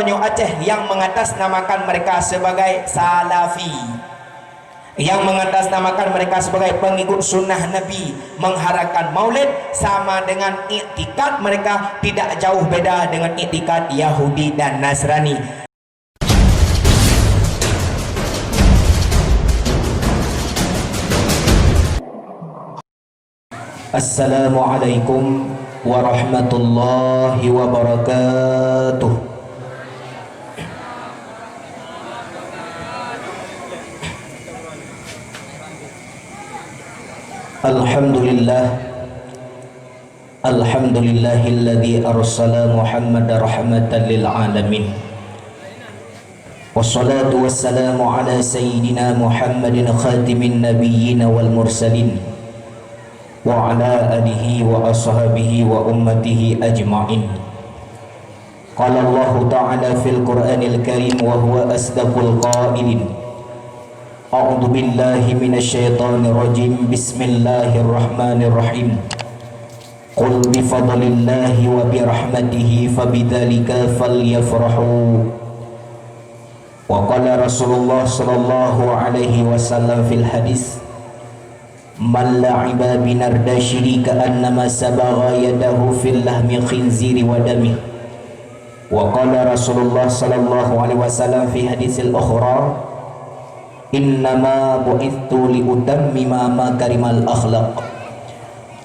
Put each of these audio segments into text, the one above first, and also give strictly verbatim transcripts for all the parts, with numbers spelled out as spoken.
Nyoe Aceh yang mengatasnamakan mereka sebagai Salafi, yang mengatasnamakan mereka sebagai pengikut sunnah Nabi, mengharapkan Maulid sama dengan iktikad mereka tidak jauh beda dengan iktikad Yahudi dan Nasrani. Assalamualaikum warahmatullahi wabarakatuh. Alhamdulillah. Alhamdulillahilladzi arsala Muhammadar rahmatan lil alamin. Wassalatu wassalamu ala sayyidina Muhammadin khatimin nabiyyin wal mursalin, wa ala alihi wa ashabihi wa ummatihi ajma'in. Qala Allahu ta'ala fil Qur'anil Karim wa huwa asdaqul qailin. A'udzu billahi minasy syaithanir rajim. Bismillahirrahmanirrahim. Qul bi fadlillahi wa bi rahmatihi fa bidzalika falyafrahu. Wa qala Rasulullah sallallahu alaihi wasallam fil hadis, "Man la'iba binardasyiri ka'annama sabagha yadahu fil lahmi khinziri wa damih." Wa qala Rasulullah sallallahu alaihi wasallam fi hadisil ukhra, "Innama bu'ithtu li utammima makarimal akhlaq."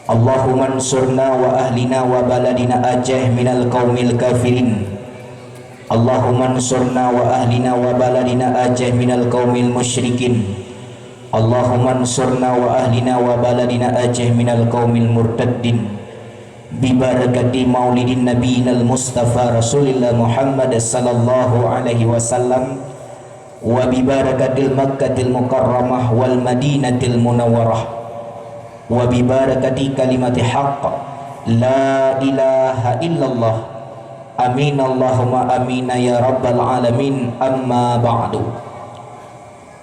Allahumma ansurna wa ahlina wa baladina Aceh minal qaumil kafirin. Allahumma ansurna wa ahlina wa baladina Aceh minal qaumil musyrikin. Allahumma ansurna wa ahlina wa baladina Aceh minal qaumil murtaddin. Bibarakati maulidin nabiyinal mustafa Rasulillah Muhammad sallallahu alaihi wasallam. Wa bibarakatil Makkatil Mukarramah wal Madinatil Munawwarah. Wa bibarakati kalimati haqq, la ilaha illallah. Amin Allahumma amin ya rabbal alamin. Amma ba'du.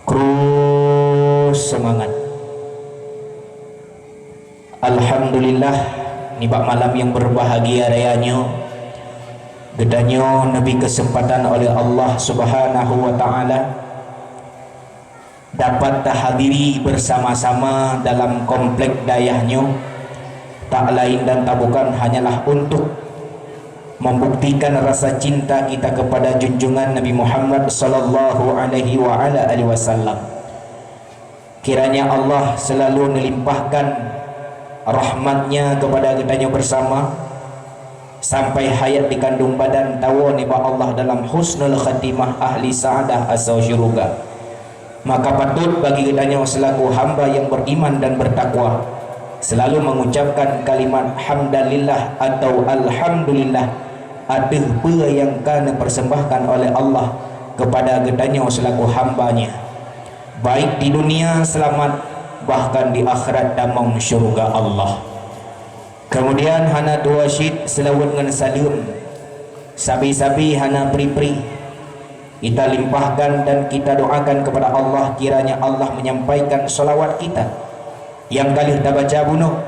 Krus seumangat. Alhamdulillah, nibak malam nyang beubahgia raya nyoe, geutanyoe neubri keuseumpatan oleh Allah Subhanahu wa Ta'ala dapat tahadiri beusama-sama dalam komplek dayah nyoe, tak lain dan tak bukan hanyalah untuk membuktikan rasa cinta kita kepada junjungan Nabi Muhammad sallallahu alaihi wa ala alihi wasallam. Kiranya Allah selalu melimpahkan rahmat-Nya kepada geutanyoe bersama, sampai hayat dikandung badan tawoe nibak Allah dalam husnul khatimah, ahli sa'adah asoe syuruga. Maka patut bagi geutanyoe selaku hamba yang beriman dan bertakwa, selalu mengucapkan kalimat hamdalillah atau alhamdulillah ateueh peue nyang ka neupersembahkan oleh Allah kepada geutanyoe selaku hamba-Nya, baik di dunia seulamat, bahkan di akhirat tamong syuruga Allah. Kemudian hana tuwoe cit seulaweuet ngon saleuem, sabe-sabe hana pri-pri, kita limpahkan dan kita doakan kepada Allah, kiranya Allah menyampaikan salawat kita nyang ka lheueh tabaca bunoe,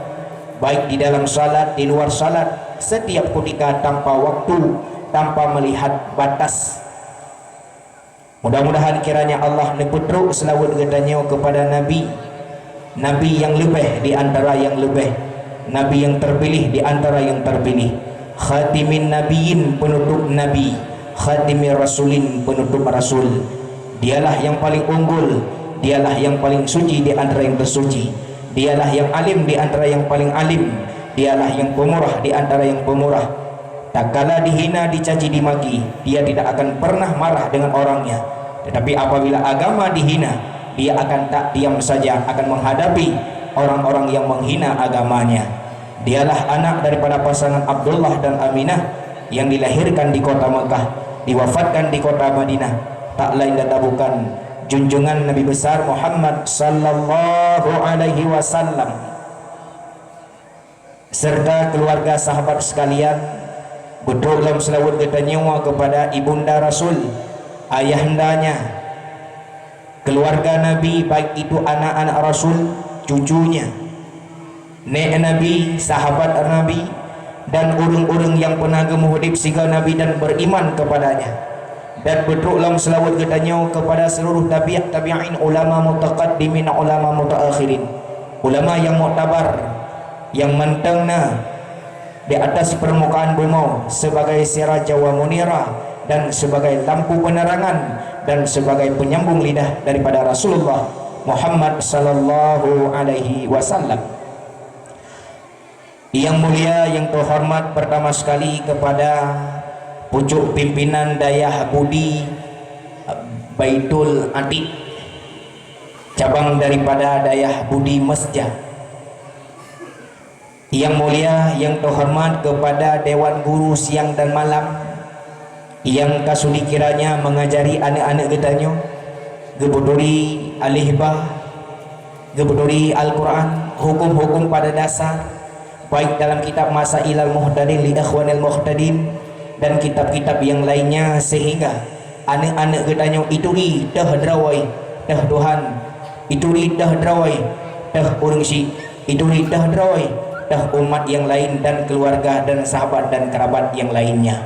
baik di dalam salat, di luar salat, setiap kutika tanpa waktu, tanpa melihat batas. Mudah-mudahan kiranya Allah neupeutrok seulaweuet geutanyoe kepada Nabi, Nabi nyang leubeh di antara nyang leubeh, Nabi nyang terpilih di antara nyang terpilih, khatimin nabiyyin, penutup nabi, khatimir rasulin, penutup rasul. Dialah nyang paling unggul, Dialah nyang paling suci di antara nyang teusuci, Dialah nyang alim di antara nyang paling alim, Dialah nyang peumurah di antara nyang peumurah. Tatkala dihina, dicaci, dimaki, Dia tidak akan pernah marah dengan orangnya. Tetapi apabila agama dihina, Dia akan tak diam saja, akan menghadapi orang-orang yang menghina agama-Nya. Dialah anak daripada pasangan Abdullah dan Aminah yang dilahirkan di kota Mekah, diwafatkan di kota Madinah, tak lain dan tak bukan junjungan Nabi besar Muhammad sallallahu alaihi wasallam, serta keluarga sahabat sekalian. Beutôi lom seulaweuet geutanyoe kepada Ibunda Rasul, ayahandanya, keluarga Nabi, baik itu anak-anak Rasul, cucunya, nék Nabi, sahabat Nabi, dan ureuëng-ureuëng nyang peuna geumeuhudép sigoe Nabi dan beriman kepadanya. Dan beutrok lom seulaweuet geutanyoe keupada seuluruh tabi'-, tabi'in, ulama mutaqaddimin, ulama mutaakhirin, ulama nyang muktabar, nyang mantong na di atas permukaan bumoe sebagai siraja wa munira, dan sebagai lampu penerangan, dan sebagai penyambung lidah daripada Rasulullah Muhammad sallallahu alaihi wasallam. Yang mulia, yang terhormat, pertama sekali kepada pucuk pimpinan Dayah Budi Baitul Atiq, cabang daripada Dayah Budi Mesja. Yang mulia, yang terhormat kepada Dewan Guru siang dan malam, nyang ka sudi kiranya mengajari aneuk-aneuk geutanyoe, geupeuturi alif ba, geupeuturi Al-Quran, hukum-hukum pada dasar, baik dalam kitab Masailal Muhtadin li Ikhwanil Muhtadin dan kitab-kitab yang lainnya, sehingga aneuk-aneuk geutanyoe ituri teuh droe teuh Tuhan, ituri teuh droe teuh ureueng syik, ituri teuh droe teuh umat yang lain dan keluarga dan sahabat dan kerabat yang lainnya.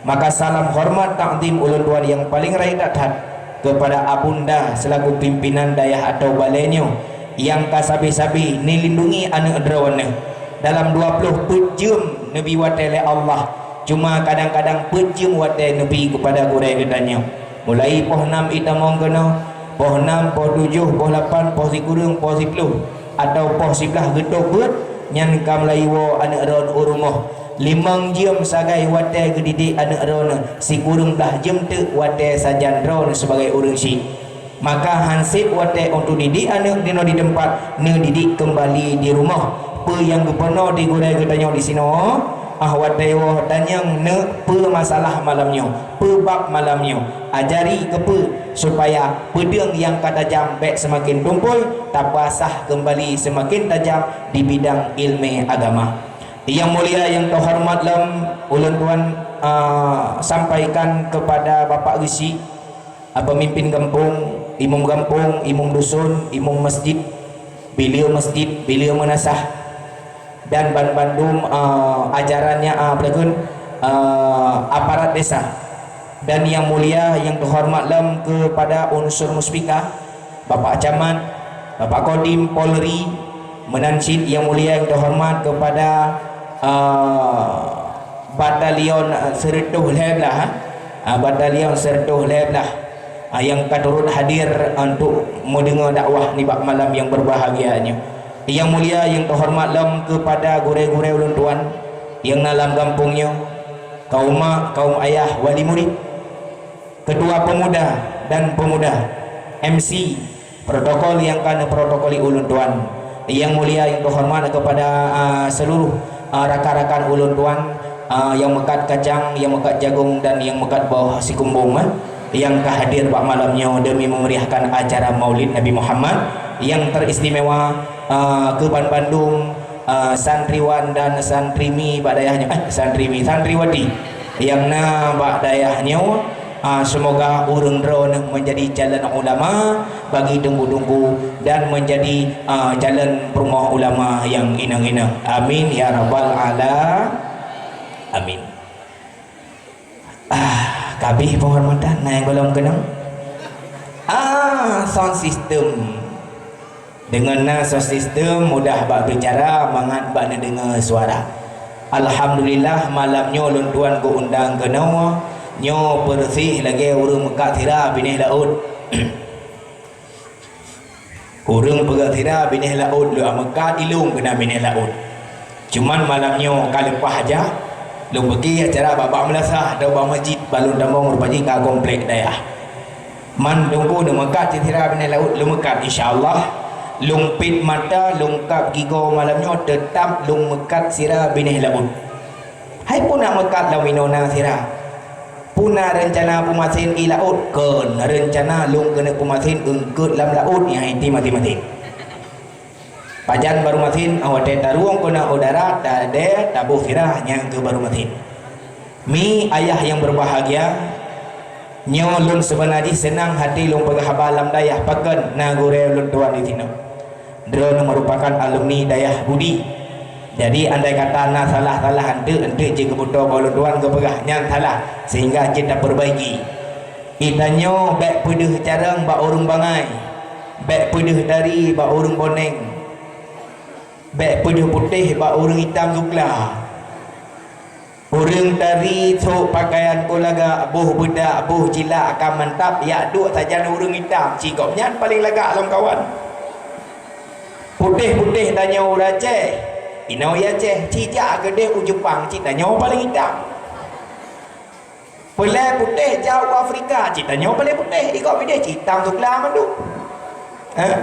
Maka salam hormat takzim ulôn tuan nyang paleng rayeuk that-that keupada Abunda seulaku pimpinan dayah atau balée nyoe nyang ka sabe-sabe neulindungi aneuk droeneuh. Dalam dua ploh peuet jeuem neubi watée lé Allah, cuma kadang-kadang peuet jeuem watée neubi keupada gurée geutanyoe. Mulai poh nam itamong keunoe, poh nam, poh tujoh, poh lapan, poh sikureueng, poh siplôh, atawa poh siblaih geutôb beuet, nyan ka mulai woe aneuk droeneuh u rumoh. Limong jeuem sagai watée geudidik aneuk droeneuh, sikureueng blaih jeuem teuk watée sajan droeneuh sibagai ureueng syik. Maka hanseb watée untuk didik aneuk dinoe di teumpat, neudidik keumbali di rumoh. Peue nyang geupeurunoe di gurée geutanyoe disinoe, ah watée woe tanyong neuk peue masalah malam nyoe, peue bab malam nyoe, ajari keupeue, supaya peudeueng nyang ka tajam bék seumaken tumpôi, tapeusah keumbali seumaken tajam di bidang iéleumé agama. Nyang mulia, nyang teuhoreumat lom, ulôn tuan, a, sampaikan keupada Bapak Geuchik, a, peumimpén gampông, imum gampông, imum dusun, imum masjid, bileue masjid, bileue meunasah, dan ban-, bandum, a, ajarannya, a, peue kheun, a, aparat desa. Dan nyang mulia, nyang teuhoreumat lom keupada unsur muspika, Bapak Camat, Bapak Kodim Polri, meunan cit nyang mulia nyang teuhoreumat keupada, a, batalion, a, seureutôh lhée blaih, a, batalion seureutôh lhée blaih, a, nyang ka turot hadir untuk meudeungoe dakwah nibak malam nyang beubahgia nyoe. Nyang mulia nyang teuhoreumat lom keupada gurée-gurée ulôn tuan nyang na lam gampông nyoe, kaum mak, kaum ayah, wali murit, ketua pemuda dan pemuda, M C, protokol nyang ka neuprotokoli ulôn tuan. Nyang mulia nyang teuhoreumat keupada, a, seuluruh, a, rakan-rakan ulôn tuan, a, nyang meukat kacang, nyang meukat jagong dan nyang meukat boh sikumbong, eh, nyang ka hadir bak malam nyoe demi meumeriahkan acara Maulid Nabi Muhammad nyang teristimewa, a, keu ban bandum, a, santriwan dan santrimi bak dayah nyoe, eh, santrimi, santriwati nyang na bak dayah nyoe. Ah, seumoga ureuëng droeneueh meunjadi calon ulama bagi teungku-teungku dan meunjadi, ah, calon peurumoh ulama nyang inong-inong. Amin ya rabbal ala-, amin. Ah, kabeh penghormatan na nyang gohlom keunong. Ah, sound system. Deungon na sound system mudah bak bicara, mangat bak neudeungoe suara. Alhamdulillah, malam nyoe lôn tuan geuundang keunoe. Nyoe peureusih lagée ureuëng meukat sira binéh laôt. Ureuëng peugah sira binéh laôt, lôn meukat ilong keunan binéh laôt. Cuman malam nyoe ka leupah aja, lôn peuki acara bak-bak meulasah atau bak masjid, bak lôn tamong rupa jih ka komplek dayah. Man teungku neumeukat cit sira binéh laôt, lôn meukat, insya Allah. Lôn pét mata, lôn kab gigoe malam nyoe, teutab lôn meukat sira binéh laôt. Hai peue na meukat lam inoe na sira? Peue na reuncana peumasen i laôt? Kon, reuncana lôn keuneuk peumasen eungkot lam laôt nyang iti maté-maté. Pajan barô masen, watée tarueng keunoe u darat, tadée taboh sira nyang keu barô masen. Mi ayah nyang beubahgia, nyoe lôn seubeuna jih seunang hati lôn peugah haba lam dayah pakon na gurée lôn tuan disinoe. Droeneueh meurupakan alumni Dayah Budi. Jadi andai kata na salah-salah eunteuk-eunteuk jih geubeutôi bak lôn tuan geupeugah nyan salah, sehingga jeuet tapeureubaiki. Geutanyoe bék peudeuh carông bak ureuëng bangai, bék peudeuh tari bak ureuëng boneng, bék peudeuh putéh bak ureuëng itam sukla. Ureuëng tari sôk pakaian keu lagak, boh beudak, boh jilak ka mantap, jak duek sajan ureuëng itam, ci gobnyan paléng lagak lamkawan. Putéh-putéh tanyoe ureuëng Aceh, inoe i Aceh, ci jak keudeh u Jepang, ci tanyoe paléng itam. Peulée putéh jak u Afrika, ci tanyoe paléng putéh, i gob ideh ci itam sukla mandum. Hah?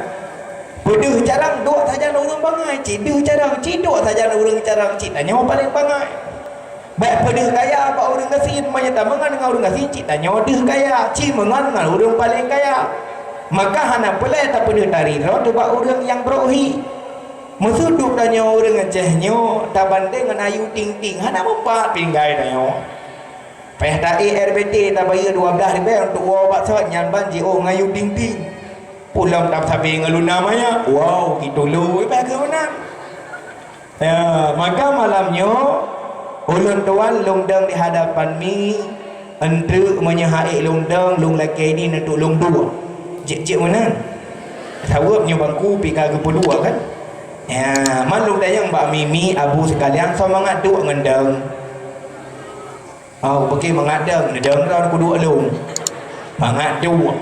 Peudeuh carông duek sajan ureuëng bangai, ci deuh carông, ci duek sajan ureuëng carông, ci tanyoe paléng bangai. Bék peudeuh kaya bak ureuëng gasien, meunyoe tameungon ngon ureuëng gasien, ci tanyoe deuh kaya, ci meungon ngon ureuëng paléng kaya. Maka hana peulée tapeudeuh tari droe bak ureuëng nyang brok hi. Meuseudup tanyoe ureuëng Aceh nyoe tabandeng ngon Ayu Ting Ting, hana meupat pinggai tanyoe. Péh taék R B T tabayeue dua blaih ribée untuk woe bak sot, nyan ban jiôh ngon Ayu Ting Ting. Pulom tam sabe ngon Luna Maya. Wow, gitu lôn, eh, bah keu meunan. Ya, maka malam nyoe, ulôn tuan lôn dong di hadapan mi, eunteuk meunyoe han ék lôn dong, lôn lakée di neutôk lôn duek. Jeuet-jeuet meunan. Sabab nyoe bangku pih ka geupeuduek kan. Ya, man lôn tanyong bak mi, mi, abu sekalian, soe mangat duek ngon dong. Oh, bukon mangat dong, neudong droe kuduek lôn. Mangat duek.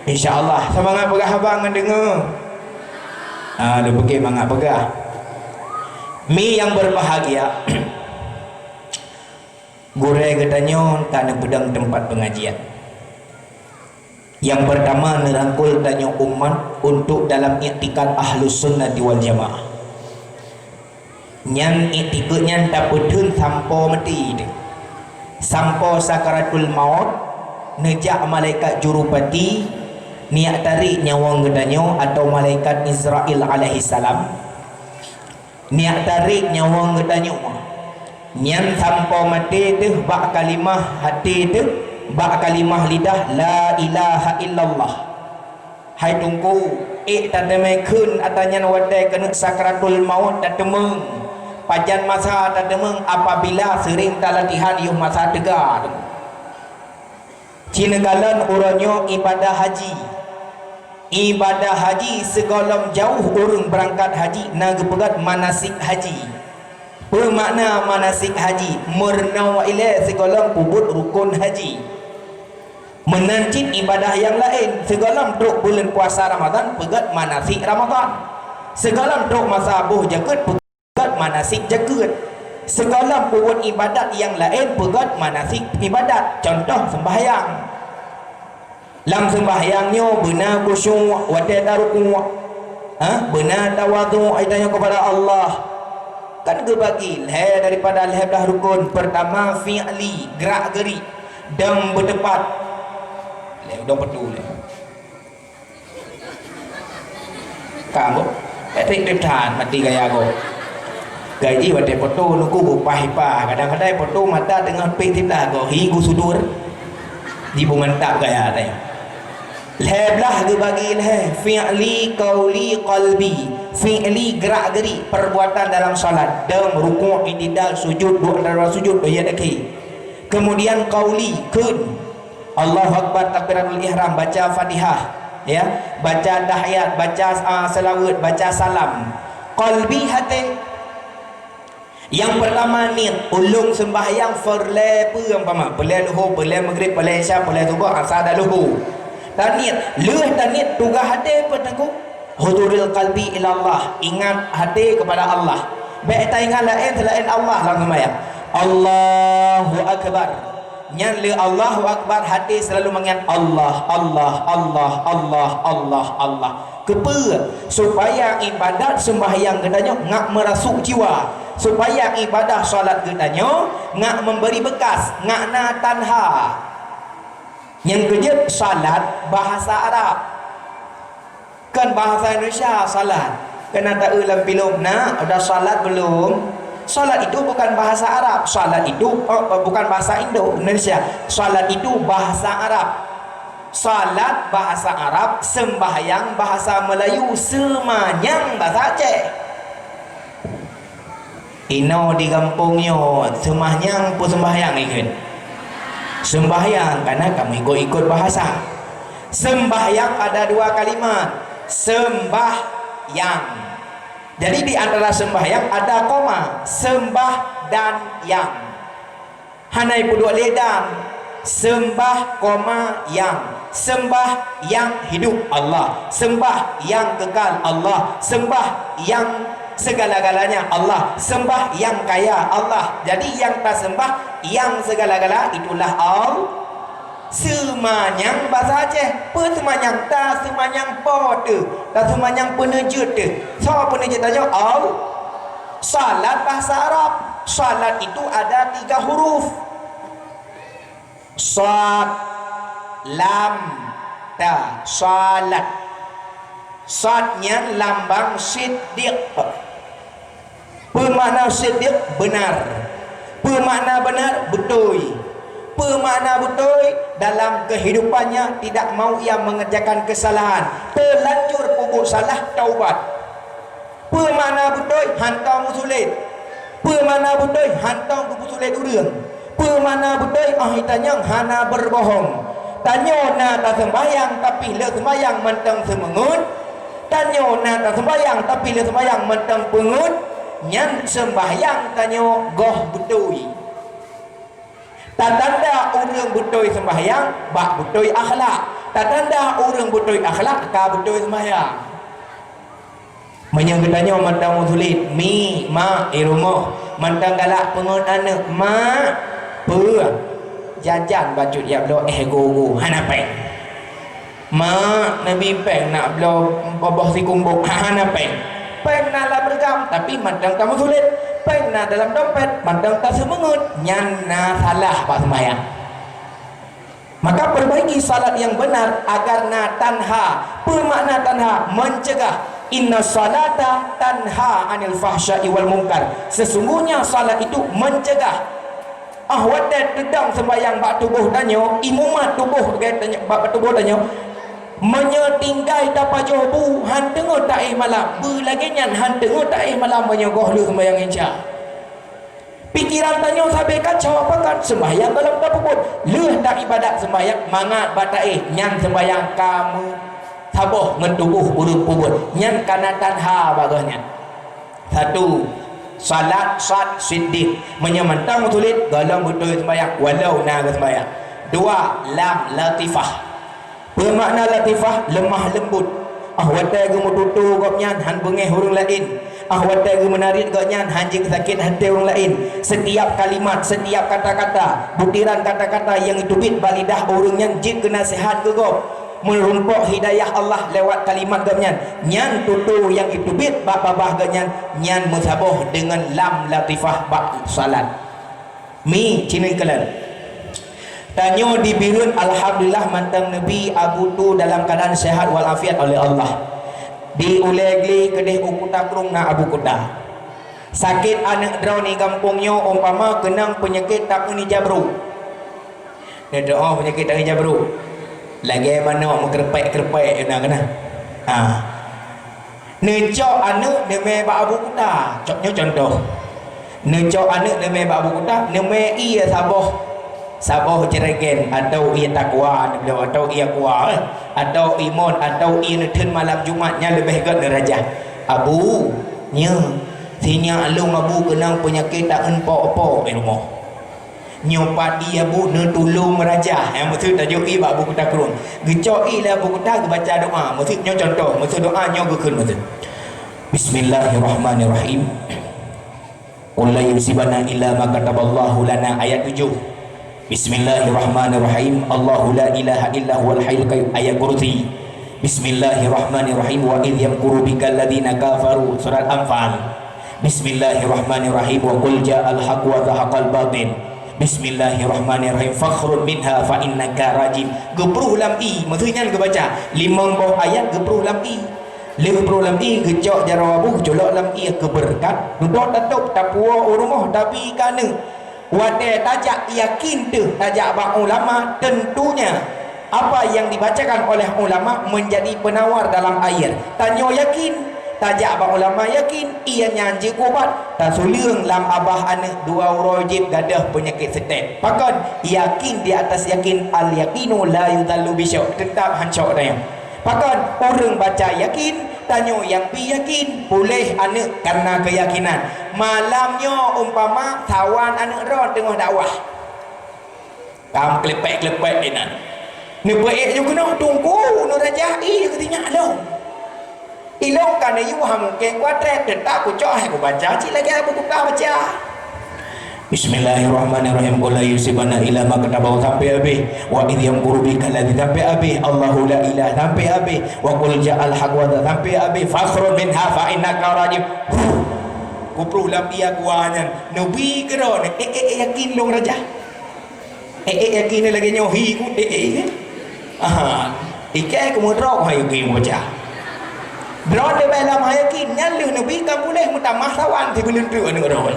Insya Allah, soe mangat peugah haba ngon deungoe. Ah, lôn bukon mangat peugah. Mi nyang berbahagia, gurée geutanyoe ka neupeudong teumpat peungajian. Nyang peurtama, neurangkul tanyoe umat untuk dalam iktikad Ahlus Sunnati wal Jamaah. Nyan iktikeuet nyan tapeutheun sampoe maté teuh. Sampoe sakaratul maut, neujak malaikat jurupati, neujak tarek nyawöng geutanyoe atau malaikat Israil alaihissalam. Neujak tarek nyawöng geutanyoe. Nyan sampoe maté teuh bak kalimah até teuh, bak kalimah lidah, "La ilaha illallah." Hai Teungku, ék tateumé kheun ata nyan watée keuneuk sakratul maut tateumeung. Pajan masa tateumeung? Apabila seuring talatihan yoh masa teuga, Teungku. Ci neukalon uroe nyoe ibadah haji. Ibadah haji sigohlom jauh ureuëng beurangkat haji na geupeugét manasik haji. Peue makna manasik haji? Meurunoe ilée sigohlom peubuet rukon haji. Meunan cit ibadah nyang laén, sigohlom trok buleuen puasa Ramadhan peugét manasik Ramadhan. Sigohlom trok masa boh jakeuet peugét manasik jakeuet. Sigohlom peubuet ibadat nyang laén peugét manasik ibadat, cuntoh seumbahyang. Lam seumbahyang nyoe beuna khusyuk watée tarukuk, ha, beuna tawadhu geutanyoe keupada Allah. Kan geubagi lhée daripada lhée blaih rukon, peurtama fi'li, grak-geurik, dong beuteupat. Lhée dong peutôi lhée. Ka gob, eh, treb-treb that mati gaya gob. Gaji watée poto nuku gupah ipah, kadang-kadang poto mata teungoh pih titah gob, hi gusudur. Jibu mantap gaya tanya. Lhée blaih geubagi lhée, fi'li, qauli, qalbi. Fi'li, gerak-gerik, perbuatan dalam salat. Dong, rukuk, itidal, sujud, duek antara sujud, tahiyat akhé. Kemudian qauli, kheun. Allahu Akbar, takbiratul ihram, baca Fatihah, ya, baca tahiyat, baca, ah, salawat, baca salam. Qalbi, hati. Yang pertama niet, ulôn seumbahyang peureulée peue umpama, peureulée luhô, peureulée maghrib, peureulée isya, peureulée suboh, asa dan luhô. Taniet, lheueh taniet tugaih hati peue teungku? Huduril qalbi ilallah, ingat hati kepada Allah. Bék taingat laén seulaén Allah lam seumbahyang. Allahu Akbar. Nyan lé Allahu Akbar, hati selalu mengingat Allah, Allah, Allah, Allah, Allah, Allah. Keupeue? Supaya ibadat seumbahyang geutanyoe ngak meurasuk jiwa. Supaya ibadah salat geutanyoe ngak memberi bekas, ngak na tanha. Nyang keujeuet, salat bahasa Arab. Kan bahasa Indonesia salat. Kena tahu lam filem, nak, udah salat belum? Salat itu bukan bahasa Arab. Salat itu, eh, bukan bahasa Indo, Indonesia. Salat itu bahasa Arab. Salat bahasa Arab, sembahyang bahasa Melayu, seumanyang bahasa Aceh. Inoe di gampông nyoe, seumanyang peue seumbahyang ikheun? Sembahyang, karena kamu ikut-ikut bahasa. Sembahyang ada dua kalimat. Sembahyang. Jadi di antara sembahyang ada koma, sembah dan yang. Hana ipeuduek lé dan, sembah koma yang. Sembah yang hidup Allah, sembah yang kekal Allah, sembah yang segala-galanya Allah, sembah yang kaya Allah. Jadi yang tasembah, yang segala-gala, itulah Allah. Seumanyang basa Aceh. Peue seumanyang? Taseumanyang po teuh, taseumanyang peuneujeuet teuh. Soe peuneujeuet tanyoe? Allah. Salat bahasa Arab. Salat itu ada tiga huruf. Sad, lam, ta. Salat. Sad nyan lambang siddiq. Peue makna siddiq? Benar. Peue makna benar? Beutôi. Peue makna beutôi? Dalam kehidupannya tidak mau ia mengerjakan kesalahan. Teulanjur peubuet salah, taubat. Peue makna beutôi? Hantom meusulet. Peue makna beutôi? Hantom geupeusulet ureuëng. Peue makna beutôi? Oh, itanyong hana beureubohong. Tanyoe na taseumbahyang, tapi le seumbahyang mantong seumeungeut. Tanyoe na taseumbahyang, tapi le seumbahyang mantong peungeut. Nyan seumbahyang tanyoe goh beutôi. Tatanda ureuëng beutôi seumbahyang bak beutôi akhlak. Tatanda ureuëng beutôi akhlak ka beutôi seumbahyang. Meunyoe geutanyoe mantong meusulet, mi, mak, i rumoh, mantong galak peungeut aneuëk, mak, peue? Jajan bacut jak bloe éh gogo, hana péng. Mak, neubi péng nak bloe boh sikumbok, hana péng. Péng na lam reugam, tapi mantong tameusulet. Péng na dalam dompet, mantong taseumeungeut, nyan na salah bak seumbahyang. Maka perbaiki salat yang benar agar na tanha. Peue makna tanha? Mencegah. Inna salata tanha anil fahsya'i wal munkar. Sesungguhnya salat itu mencegah. Ah, watée teudong seumbahyang bak tuboh tanyoe, imumat tuboh bak tuboh tanyoe, meunyoe tinggai tapajoh bu, han teungoh taéh malam. Beu lagée nyan han teungoh taéh malam meunyoe goh lheueh seumbahyang Isya. Pikiran tanyoe sabe kacau, pakon seumbahyang gohlom tapeubuet. Lheueh taibadat seumbahyang mangat bak taéh, nyan seumbahyang ka meusaboh ngon tuboh ureuëng peubuet. Nyan ka na tanha bak geuhnyan. Satu, salat sat siddiq. Meunyoe mantong meusulet, gohlom beutôi seumbahyang, walau na geuseumbahyang. Dua, lam latifah. Peue makna latifah? Lemah lembut. Ah, watée geumeututoe gobnyan han beungéh ureuëng laén. Ah, watée geumeunarit gobnyan han jeuet sakét até ureuëng laén. Setiap kalimat, setiap kata-kata, butiran kata-kata nyang teubiet bak lidah ureuëng nyan jeuet keu naseuhat keu gob. Meurumpok hidayah Allah lewat kalimat gobnyan. Nyan tutoe nyang teubiet bak babah gobnyan, nyan meusaboh deungon lam latifah bak salat. Mi, ci neukalon. Tanyoe di Bireuen, alhamdulillah, mantong neubi Abu Tu dalam keadaan sehat walafiat oleh Allah. Di Ulée Gle keudeh u Kuta Krueng na Abu Kuta. Sakét aneuëk droe di gampông nyoe umpama keunong peunyakét taeun ija brôk. Neudoa peunyakét taeun ija brôk. Lagée manok meukeureupeuk-keureupeuk na keunan. Ah. Neucok aneuëk neumé bak Abu Kuta, cok nyoe contoh. Neucok aneuëk neumé bak Abu Kuta, neumé ié saboh, saboh jerigen, atau ié takwa neubloe, atau ié kuah, eh, atau imon, atau ié neutheun malam Jumat nyang leubeh gét neurajah. Abu, nyoe, sinyak lôn Abu keunong peunyakét taeun po-po di rumoh. Nyoe pat ié Abu neutulông meurajah, nyang meuseue tajok ié bak Abu Kuta Krueng. Geucok ié lé Abu Kuta geubaca doa. Meuseue nyoe contoh, meuseue doa nyoe geukheun meuseue. Bismillahirrahmanirrahim. Qul la yusibana illa ma kataballahu lana, ayat tujoh. Bismillahirrahmanirrahim. Allahu la ilaha illa huwal hayyul qayyum, ayat kursi. Bismillahirrahmanirrahim. Wa idh yamkuru bikal ladzina kafaru, surat Anfal. Bismillahirrahmanirrahim. Wa qul ja'al haqq wa zahaqal batil. Bismillahirrahmanirrahim. Fakhruj minha fa innaka rajim. Geupruh lam ié, meuseue nyan geubaca. Limong boh ayat geupruh lam ié. Lheueh geupruh lam ié, geucok jaroe Abu, geuculok lam ié keu beureukat. Dudoe tatôb, tapuwoe u rumoh, tabi keu aneuëk. Watée tajak yakin teuh, tajak bak ulama, tentunya apa yang dibacakan oleh ulama menjadi penawar dalam air. Tanyoe yakin, Tajak bak ulama yakin, ié nyan jeuet ubat. Tasuleung lam babah aneuk dua uroe jeuet gadôh peunyakét stroke. Pakon? Yakin di atas yakin, al-yaqinu la yuzallu bisyuk, teutap han syok tanyoe. Pakon? Ureuëng baca yakin, tanyoe nyang bi yakin, puléh aneuk kareuna keuyakinan. Malam nyoe umpama sawan aneuk droe teungoh dakwah. Ka meukelepek-kelepek inan. Neupeuék ju keunoe, "Teungku, neurajah ié keu sinyak lôn." Ilôn ka neuyue hana mungken kuatrét, teutap kucok hai kubaca cit lagée Abu Kuta baca. Bismillahirrahmanirrahim. Qul la yusibana illa ma kataballahu sampai habéh. Wa idh yamkuru bika alladzi sampai habéh. Allahu la ilaha sampai habéh. Wa qul ja'al haq wa sampai habéh. Fakhruj minha fa innaka rajim. Huh. Kupluh lam ié gua nyan. Neubi keudroe nyan. Eh, eh, eh, yakin lôn rajah. Eh, eh, yakin lagée nyoe hi ku, eh, eh, eh. Aha. Ikai ku meudroe hai yakin baca. Droe leubeh lam hai yakin, nyan lheueh neubi ka puléh meutamah sawan sibeuleuntreuk aneuk droe.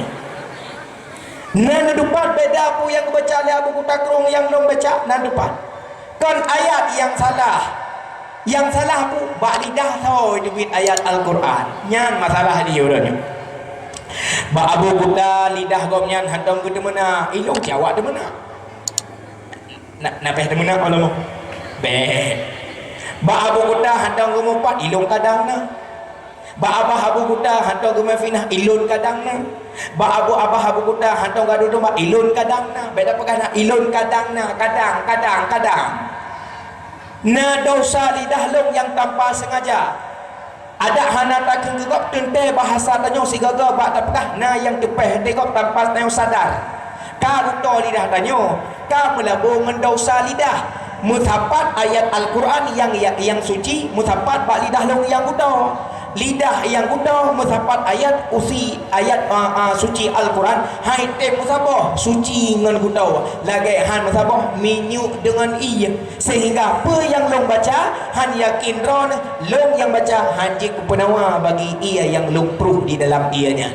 Na neudupat beda peue nyang geubaca lé Abu Kuta Krueng nyang lôn baca, na dupat. Kon ayat nyang salah. Nyang salah peue? Bak lidah soe teubiet ayat Al-Qur'an. Nyan masalah di uroe nyoe. Bak Abu Kuta lidah gobnyan hántom geuteumeunak, ilôn cit awak teumeunak. Na, na béh teumeunak ulama? Béh. Bak Abu Kuta hántom geumupat, ilôn kadang na. Bak abah Abu Kuta hántom geumeufinah, ilôn kadang na. Bak abu abah Abu Kuta hántom gadôh domba, ilôn kadang na. Bék tapeugah na, ilôn kadang na, kadang, kadang, kadang. Na desya lidah lôn nyang tanpa sengaja. Adak hana takheun keu gob teuntée bahasa tanyoe sigoe-goe bak tapeugah na nyang teupéh teuh gob tanpa tanyoe sadar. Ka beutoe lidah tanyoe, ka meulabô ngon desya lidah. Meusapat ayat Al-Qur'an nyang, nyang suci, meusapat bak lidah lôn nyang beutoe. Lidah nyang beutoe meusapat ayat usi, ayat, a, a, suci Al-Qur'an, hai tém meusaboh suci ngon beutoe, lagée han meusaboh minyeuk deungon ié. Sehingga peue nyang lôn baca han yakin droeneuh, lôn nyang baca han jeuet keu peunawa bagi ié nyang lôn pruh di dalam ié nyan.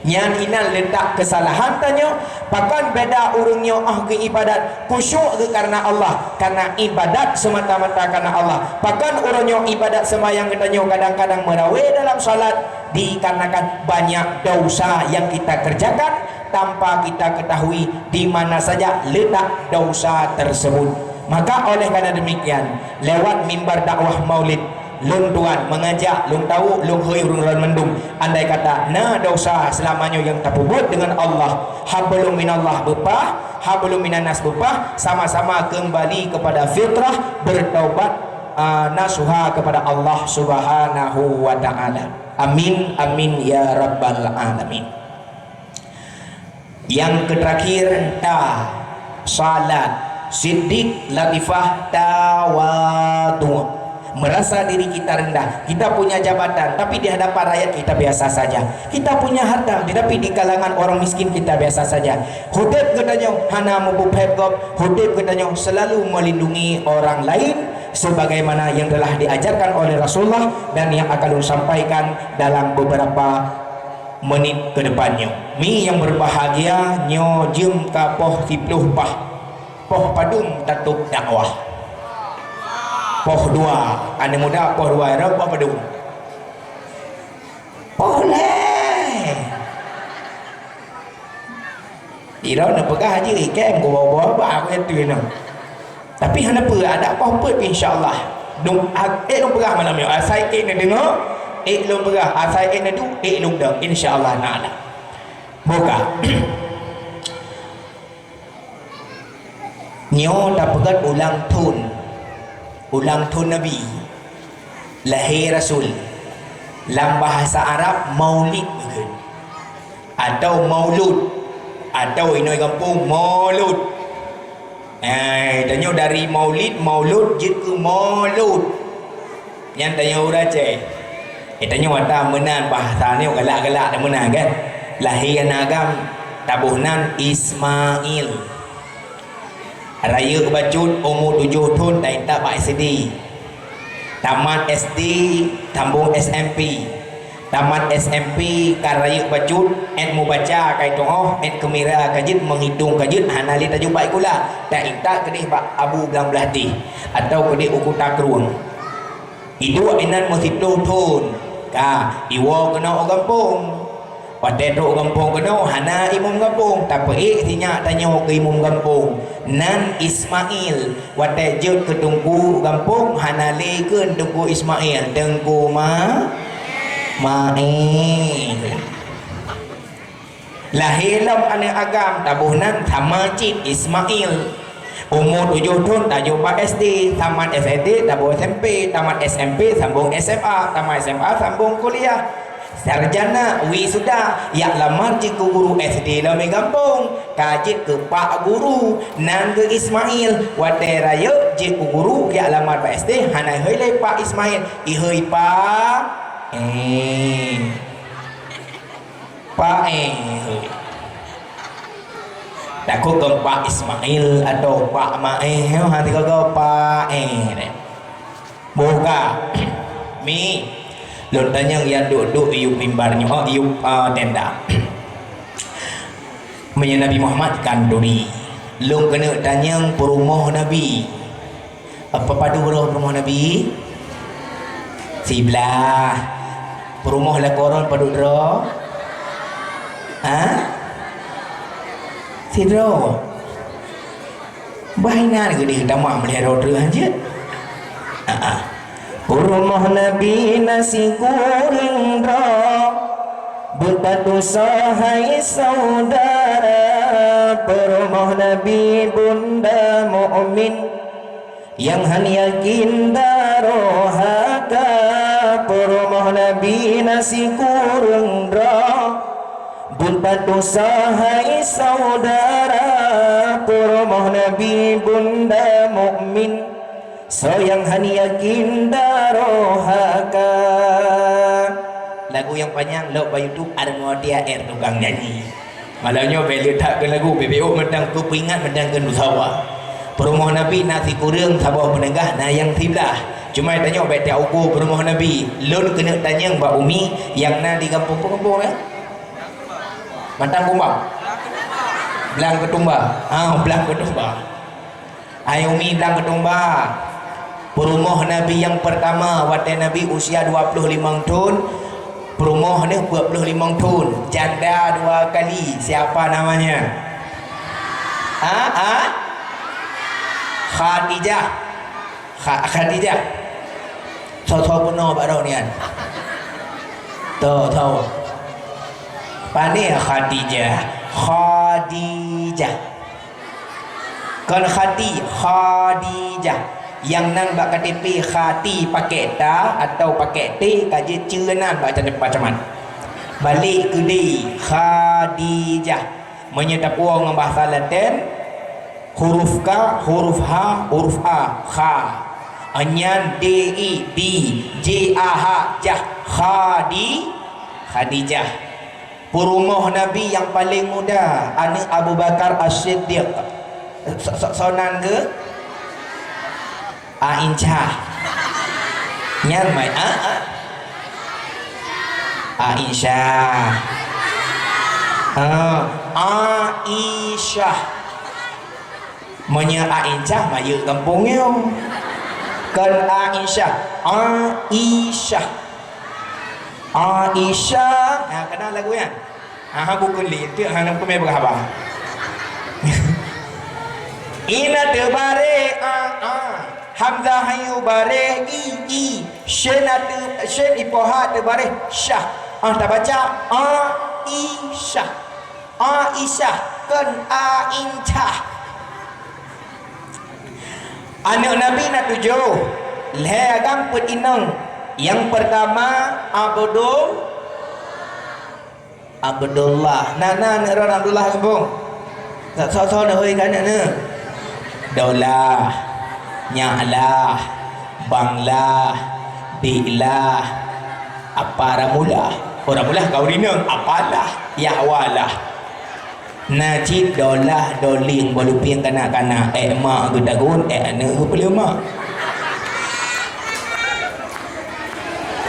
Nyan inan leutak keusalahan tanyoe. Pakon beda ureuëng nyoe óh geuibadat khusyuk geuh kareuna Allah, kareuna ibadat seumata-mata kareuna Allah. Pakon uroe nyoe ibadat seumayang geutanyoe kadang-kadang meurawée dalam salat, dikarenakan banyak desya nyang kita kerjakan tanpa kita ketahui di mana saja letak desya tersebut. Maka oleh karena demikian, lewat mimbar dakwah Maulid, lôn tuan mengajak, lôn tawök, lôn hôi ureuëng lôn mandum. Andai kata na desya seulama nyoe nyang tapeubuet deungon Allah, hablum minallah beupah, hablum minannas beupah, sama-sama kembali kepada fitrah, bertaubat, ah, nasuha kepada Allah Subhanahu wa Ta'ala. Amin, amin, ya rabbal alamin. Yang terakhir, ta, salat, siddiq, latifah, tawadu. Merasa diri kita rendah. Kita punya jabatan, tapi di hadapan rakyat kita biasa saja. Kita punya harta, tetapi di kalangan orang miskin kita biasa saja. Udeb geutanyoe hana meubuphét gob, udeb geutanyoe selalu melindungi orang lain sebagaimana yang telah diajarkan oleh Rasulullah dan yang akan ulôn sampaikan dalam beberapa menit ke depan nyoe. Mi nyang berbahagia, nyoe jeuem ka poh siplôh paih. Poh padum tatôb dakwah? Poh dua. Aneuk muda poh dua, rot poh padum? Poh lhée. Droeneuh peugah jih, ikém kubawa-bawa bak aku itu nyoe. Tapi hana peue, adak poh peuet insya Allah. Dum, a-, ék lôn peugah malam nyoe, asai ék neudeungoe, ék lôn peugah, asai ék neuduek, ék lôn dong, insya Allah Taala. Buka. Nyoe tapeugét ulang thon. Ulang thon Nabi. Lahé Rasul. Lam bahasa Arab maulid mungken. Atau maulud. Atau inong gampông maulud. Eh, tanyoe dari maulid, maulud, jeuet keu maulud. Nyan tanyoe ureuëng Aceh. Eh, tanyoe ata meunan bahasa nyoe galak-galak dah meunan kan. Lahé aneuk agam taboh nan Ismail. Rayeuk bacut umu tujoh thon taintat bak S D. Tamat S D, sambong S M P. Tamat S M P ka rayeuk bacut, ék mubaca ka itu'oh, ék keumira ka jeuet, meuhitong ka jeuet, hana lé tajumpai sikula. Taintat keudeh bak Abu Blang Blah Tih atau keudeh u Kuta Krueng. Iduek inan meusiplôh thon. Ka, iwoe keunoe u gampông. Watée trok u gampông keunoe, hana imum gampông, tapeuék sinyak tanyoe keu imum gampông. Nan Ismail. Watée jeuet keu teungku u gampông, hana lé kheun Teungku Ismail, Teungku Ma-, Maé. Lahé lom aneuëk agam, taboh nan sama cit Ismail. Umu tujoh thon tajok bak S D, tamat S D taboh S M P, tamat S M P sambong S M A, tamat S M A sambong kuliah. Sarjana, wisuda, jak lamar jeuet keu guru S D lom i gampông, ka jeuet keu Pak Guru, nan geuh Ismail. Watée rayeuk jeuet keu guru jak lamar bak S D, hana ihôi lé Pak Ismail, ihôi Pak, eh. Pak, eh, hôi. Takot keu Pak Ismail atau Pak Maé, ha, tiga-tiga Pak, eh, deh. Boh ka. Mi, lôn tanyong nyang duek-duek yup mimbar nyoe, oh, yup, ah, tenda. Meunyoe Nabi Muhammad kan turi. Lôn keuneuk tanyong peurumoh Nabi. Apa padub droe peurumoh Nabi? Siblaih. Peurumoh lakoe droe padub droe? Ha? Sidroe. Bah inan geudeh tamah meulhèe droe treueh hanjeuet. Ha, ha. Peurumoh Nabi na sikureueng droe, beupat tusoe hai saudara, peurumoh Nabi bunda mukmin. Nyang hana yakin darohaka, peurumoh Nabi na sikureueng droe. Beupat tusoe hai saudara, peurumoh Nabi bunda mukmin. Soe nyang hana yakin darohaka. Lagu nyang panyang lok bak YouTube, ada Muawiyah R tukang nyanyi. Malam nyoe bèk le that keu lagu, bèk-bèk mantong keu peuingat mantong keu nusyawa. Peurumoh Nabi na sikureueng saboh peuneugah, na nyang siblaih. Cuma tanyoe bèk teuka uko peurumoh Nabi. Lôn keuneuk tanyong bak Umi nyang na di gampông, peue gampông nyan? Mantang Kumbang. Blang Keutumba. Ah, Blang Keutumba. Hai Umi Blang Keutumba, peurumoh Nabi nyang peurtama watèe Nabi usia dua ploh limong thon, peurumoh neuh dua ploh limong thon, janda dua kali. Siapa namanya? Ha? Ha? Khadijah. Kha-, Khadijah. Soe-soe peunoh bak droeneuh nyan? Toh, toh. Pane Khadijah? Khadijah. Kon Khati, Khadijah. Nyang nan bak K T P Khati pakai ta atau pakai T, ka jeuet cue nan bak macam-macam. Balek keu D, Khadijah. Meunyoe tapuwoe ngon bahasa Laten, huruf K, huruf H, huruf A, kha. Nyan D I, di, J A H, jah, Khadi-, Khadijah. Peurumoh Nabi nyang paleng muda, aneuk Abu Bakar As-Siddiq. So-, so-, soe nan geuh? Aisyah. Nyan mai, a, a. Aisyah. Ha, Aisyah. Meunyoe Aisyah, mayeuk gampông nyoe. Kon Aisyah, Aisyah. Aisyah. Ha, kenal lagu nyan? Aha, bukon lé, teuk hana peumé beurhaba. Ina teubareh, a, a. Hamzah hayu bareh, i, i. Syen ateu, syen ipoha teubareh, syah. Ah, tabaca, a, i, syah. A, i, syah. Kon a, in, syah. Aneuk Nabi na tujoh. Lhèe agam peuet inong. Nyang peurtama, Abdul-, Abdullah. Na, na aneuk droen Abdullah gampông? Soe-soe neuhôi keu aneuk neuh? Dolah, Nyaklah, Banglah, Diklah, Apa Ramulah. Oh, Ramulah ka ureueng inong, Apalah, Yahwalah. Na cit Dolah, Doling, boh lupieng kanak-kanak, èk mak geutagun, èk aneuk geupeuleumak.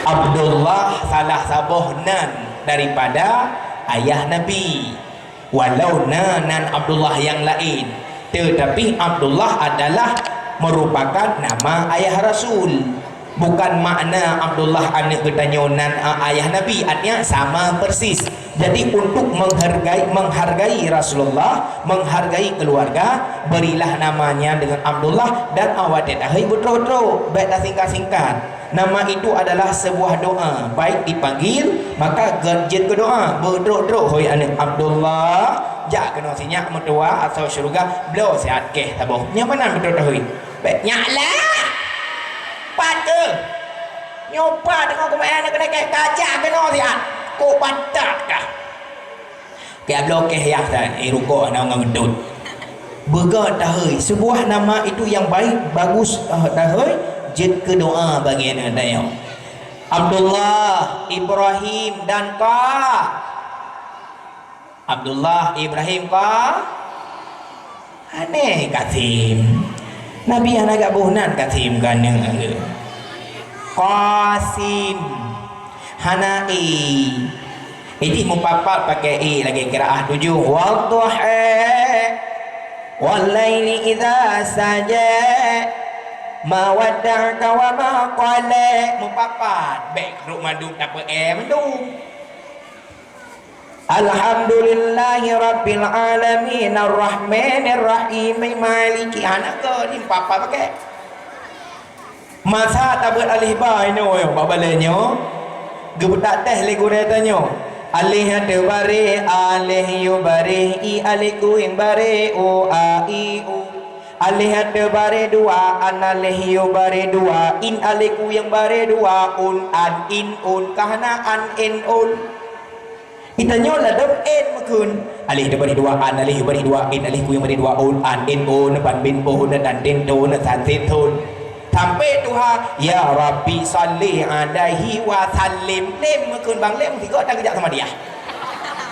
Abdullah salah saboh nan daripada ayah Nabi. Walau na nan Abdullah nyang laén, teutapi Abdullah adalah merupakan nama ayah Rasul. Bukan makna Abdullah aneuk geutanyoe nan, a, ayah Nabi, artinya sama persis. Jadi, untuk menghargai, menghargai Rasulullah, menghargai keluarga, berilah namanya dengan Abdullah dan awak teuh tahôi beutrok-trok, baik dah singkat-singkat. Nama itu adalah sebuah doa, baik dipanggil, maka jeuet keu doa, beutrok-trok, "Hôi aneuk Abdullah, jak keunoe sinyak meutuah atau syeuruga, bloe siat keh taboh." Nyan meunan beutrok tahôi. Bèk nyak lah. Pat keuh. Nyoe pat teungoh kumaén keuneuk kajak keunoe siat. Kok batat kah? Kaya bloe keh yah tan, eh, rukok hana ngon geudot. Beugöt tahôi. Sebuah nama itu yang baik, bagus, eh, tahôi. Jeuet keu doa bagi aneuk tanyoe. Abdullah, Ibrahim, dan ka. Abdullah, Ibrahim, ka. Aneh Kasim. Nabi hana gak boh nan Kasim ka aneuk geuh. Qasim. Hana i. Jadi mupapat pakai i lagèe qiraah tujoh. Wadduha. Wal laili idza saja. Ma wadda'aka wa ma qala. Mupapat. Bèk rot mandum tapeu e mandum. Alhamdulillahi rabbil alamin, arrahmanir rahim, maliki, hana keu di papa pakai. Masa tabeuet alif ba inoe bak balèe nyoe, geupeutak teh lé gurèe tanyoe. Alif teubareh, alif yue bareh, i alif kueng bareh, u a i u. Alif teubareh dua, an alif yue bareh dua, in alif kueng bareh dua, un an in un, ka hana an in un. Geutanyoe ladôm en meukheun. Alif teubareh dua, an alif yue bareh dua, in alif kueng bareh dua, un an in un, pan bin un, tan tin tun, san sin tun. Sampai tuha, "Ya Rabbi shalli alaihi wa sallim." Lem meukheun bang lem, sigoe tan geujak sama dia.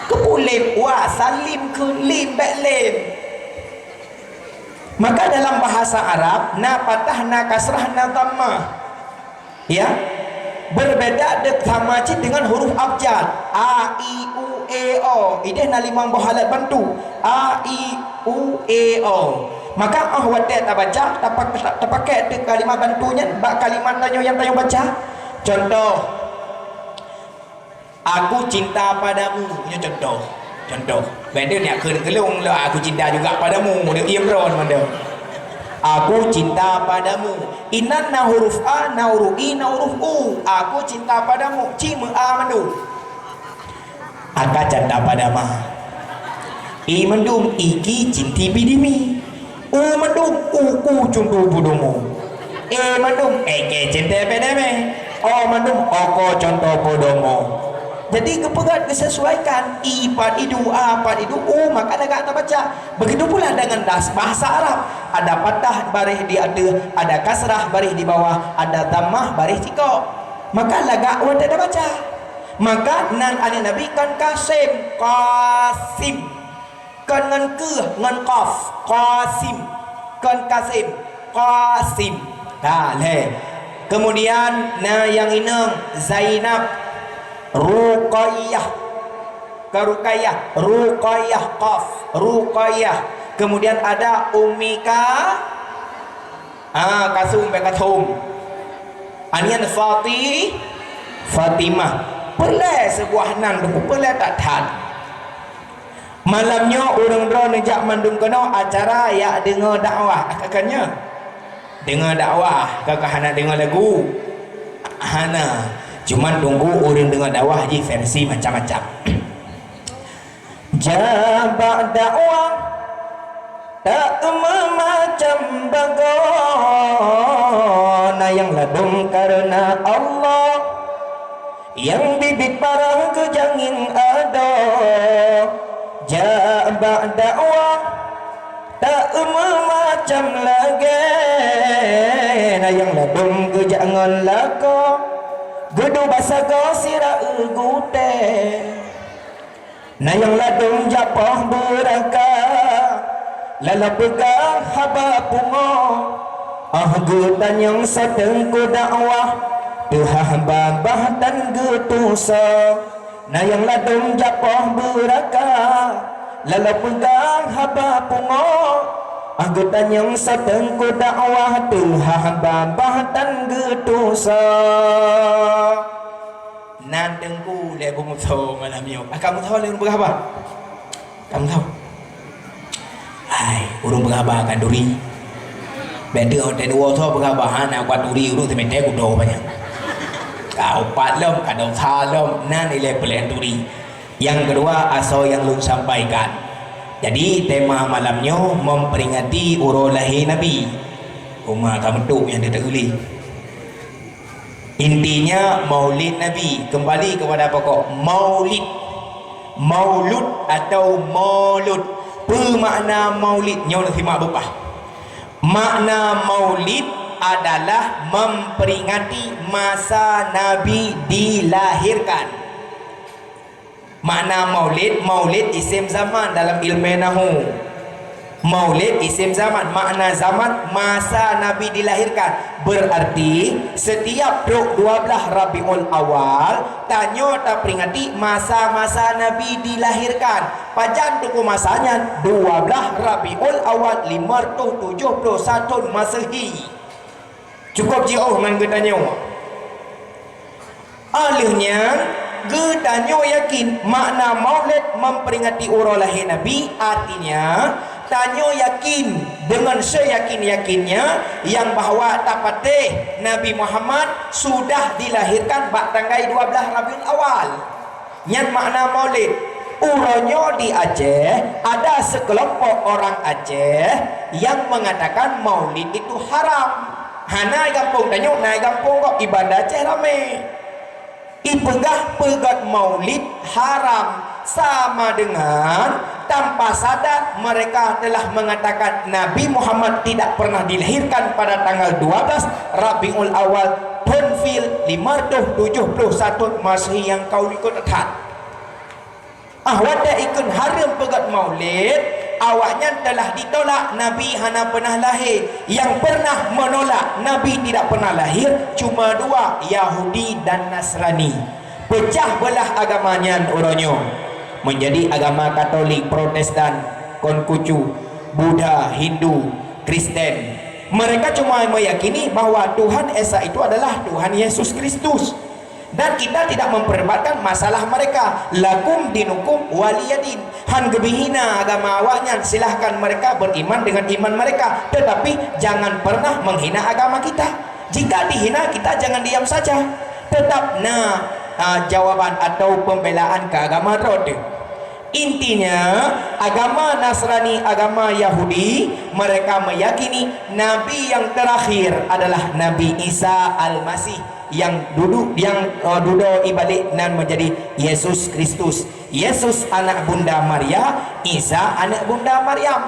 Keupeue lem, wa sallim kheun lem, bèk lem. Maka dalam bahasa Arab, na patah, na kasrah, na dhammah. Ya. Berbeda de-, sama cit dengan huruf abjad. A, i, u, e, o. Ideh na limong boh alat bantu. A, i, u, e, o. Maka, oh, watèe tabaca, tapak-, tapakai teu kalimat bantu nyan, bak kalimat tanyoe nyang tanyoe baca. Contoh, "Aku cinta padamu." Nyoe contoh. Contoh. Beda ni aku keulong lah, "Aku cinta juga padamu." Dia Imran mana? "Aku cinta padamu." Inan na huruf A, na huruf I, na huruf U. "Aku cinta padamu." Ci meu A mandum. "Aka canta padama." I mandum, "Iki cinti bidimi." U mandum, "Uku cuntu budumu." E mandum, "Eke cente pedeme." O mandum, "Oko conto podomo." Jadi geupeugöt geusesuaikan, i pat idu, a pat idu, u maka lagak tabaca. Begitu pula dengan das-, bahasa Arab. Ada patah bareh di ateueh, ada kasrah bareh di bawah, ada dhammah bareh sikok. Maka lagak watèe tabaca. Maka nan aneuk Nabi kon Kasim, Qasim. Kon ngon keuh, ngon qaf. Qasim. Kon Kasim. Qasim. Dah, lhèe. Kemudian, na nyang inong, Zainab. Ruqayyah. Kon Ruqayyah. Ruqayyah, qaf. Ruqayyah. Kemudian ada Ummika. Ah, Kasum, bèk Kasum. Anian Fati-, Fatimah. Peulai sebuah nan tu, peulai that-that. Malam nyoe ureueng droe neujak mandum keunoe acara jak deungoe dakwah. Ka, ka nyoe? Deungoe dakwah, ka, ka hana deungoe lagu? Hana. Cuman tunggu ureueng deungoe dakwah jih versi macam-macam. Jak bak dakwah, tak meumacam bagoe, na nyang ladôm kareuna Allah, nyang biet-biet parah geujak ngieng adoe. Jak bak dakwah, tak meumacam lagèe, na nyang ladôm geujak ngon lakoe, geuduek basa goe sira gutèe. Na nyang ladôm jak poh beuraka, lalu peugah haba pungo. Oh geutanyong sateungku dakwah, teuhah babah tan geutusoe. Na nyang ladôm jak poh beuraka, lalu peugah haba pungo. Ah, geutanyong sateungku dakwah teuhah babah tan geutusoe. Nan teungku lé beumusoe malam nyoe. Akan musoe lé ureuëng peugah haba? Akan musoe. Hai, ureuëng peugah haba akan turi. Bék teuh watée dua soe peugah haba, hana kuat turi, ureuëng seumeté kudoe banyak. Ka upat lom, ka dosa lom, nan ilée peulén turi. Nyang keudua, asoe nyang lôn sampaikan. Jadi, tema malam nyoe memperingati uroe lahé Nabi. Uma ka meutuek nyang teuteuk ulih. Intinya, Maulid Nabi. Kembali kepada pokok, Maulid. Maulud atau Molud. Peue makna Maulid? Nyoe simak beupah. Makna Maulid adalah memperingati masa Nabi dilahirkan. Makna maulid, maulid isim zaman dalam ilmu nahwu. Maulid isim zaman, makna zaman masa Nabi dilahirkan. Berarti, setiap trok dua belas Rabiul Awal, tanyoe taperingati masa-masa Nabi dilahirkan. Pajan teungku masa nyan? Dua belas Rabiul Awal lima ratus tujuh puluh satu Masehi. Cukup jiôh ngon geutanyoe. Óh lheueh nyan, geutanyoe yakin makna Maulid memperingati uroe lahé Nabi, artinya, tanyoe yakin deungon seyakin-yakinnya nyang bahwa tapatéh Nabi Muhammad sudah dilahirkan bak tanggai dua belas Rabiul Awal. Nyan makna Maulid. Uroe nyoe di Aceh, ada sekelompok orang Aceh yang mengatakan Maulid itu haram. Hana i gampông tanyoe, na i gampông gob, i Banda Aceh ramé. Ipeugah peugét Maulid haram, sama dengan tanpa sadar mereka telah mengatakan Nabi Muhammad tidak pernah dilahirkan pada tanggal dua belas Rabiul Awal thôn fil lima ratus tujuh puluh satu Masehi nyang ka likot that. Ah, watée ikheun hareuem peugét Maulid, awaknyan telah ditolak Nabi hana pernah lahé. Nyang pernah menolak Nabi tidak pernah lahir cuma dua, Yahudi dan Nasrani. Peucah beulah agama nyan uroe nyoe, menjadi agama Katolik, Protestan, Konfucu, Buddha, Hindu, Kristen. Mereka cuma meyakini bahwa Tuhan Esa itu adalah Tuhan Yesus Kristus. Dan kita tidak memperdebatkan masalah mereka. Lakum dinukum waliyadin. Han geubri hina agama awaknyan, silahkan mereka beriman dengan iman mereka. Tetapi jangan pernah menghina agama kita. Jika dihina, kita jangan diam saja. Tetap na, ah, jawaban atau pembelaan ke agama droe teuh. Intinya, agama Nasrani, agama Yahudi, mereka meyakini Nabi yang terakhir adalah Nabi Isa Al-Masih yang duduk, yang, eh, dudoe ibalek nan menjadi Yesus Kristus. Yesus anak Bunda Maria, Isa anak Bunda Maryam.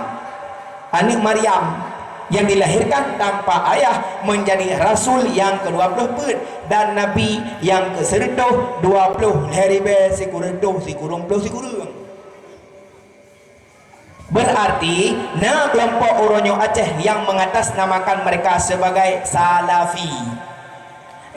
Aneuk Maryam yang dilahirkan tanpa ayah menjadi rasul nyang kedua ploh peuet dan nabi nyang ke seureutôh dua ploh lhée ribée sikureueng reutoh sikureueng ploh sikureueng. Berarti, na kelompok uroe nyoe Aceh yang mengatasnamakan mereka sebagai Salafi.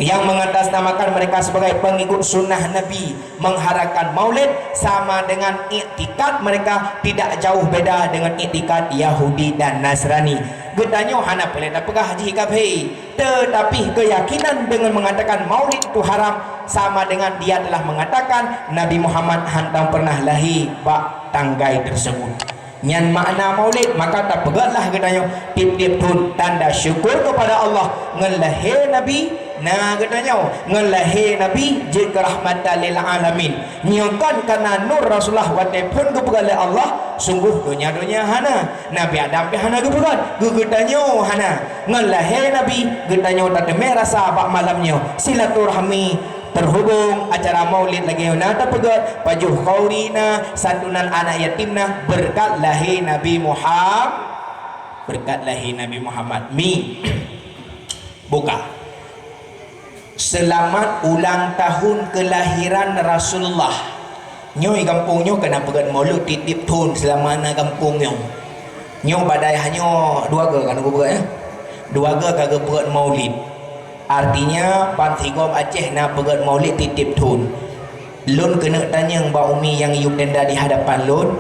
Yang mengatasnamakan mereka sebagai pengikut sunnah Nabi, mengharapkan Maulid sama dengan iktikad mereka tidak jauh beda dengan iktikad Yahudi dan Nasrani. Geutanyoe hana peureulée tapeugah jih kafé, tetapi keyakinan dengan mengatakan Maulid itu haram sama dengan dia telah mengatakan Nabi Muhammad hantom pernah lahé bak tanggai tersebut. Nyan makna Maulid, maka tapeugét lah geutanyoe tiep-tiep thon tanda syukur kepada Allah ngon lahé Nabi, na geutanyoe ngon lahé Nabi jeuet keu rahmatan lil alamin. Nyoe kon kana nur Rasulullah watée phon geupeugét lé Allah, sungguh donya-donya hana. Nabi Adam pih hana geupeugét, geu-, geutanyoe hana. Ngon lahé Nabi, geutanyoe tateumé rasa bak malam nyoe. Silaturahmi, terhubung acara Maulid lagée na tapeugét, pajoh khauri na, santunan anak yatim na, beureukat lahé Nabi Muham-, beureukat lahé Nabi Muhammad. Mi. Buka. Seulamat ulang tahun keulahiran Rasulullah. Nyoe i gampông nyoe kana peugét Maulid tiep-tiep thon seulama na gampông nyoe. Nyoe badai hanyoe dua goe ka geupeugét, ya. Dua goe ka geupeugét Maulid. Artinya, ban sigob Aceh na peugét Maulid tiep-tiep thon. Lôn keuneuk tanyong bak umi nyang yup tenda di hadapan lôn,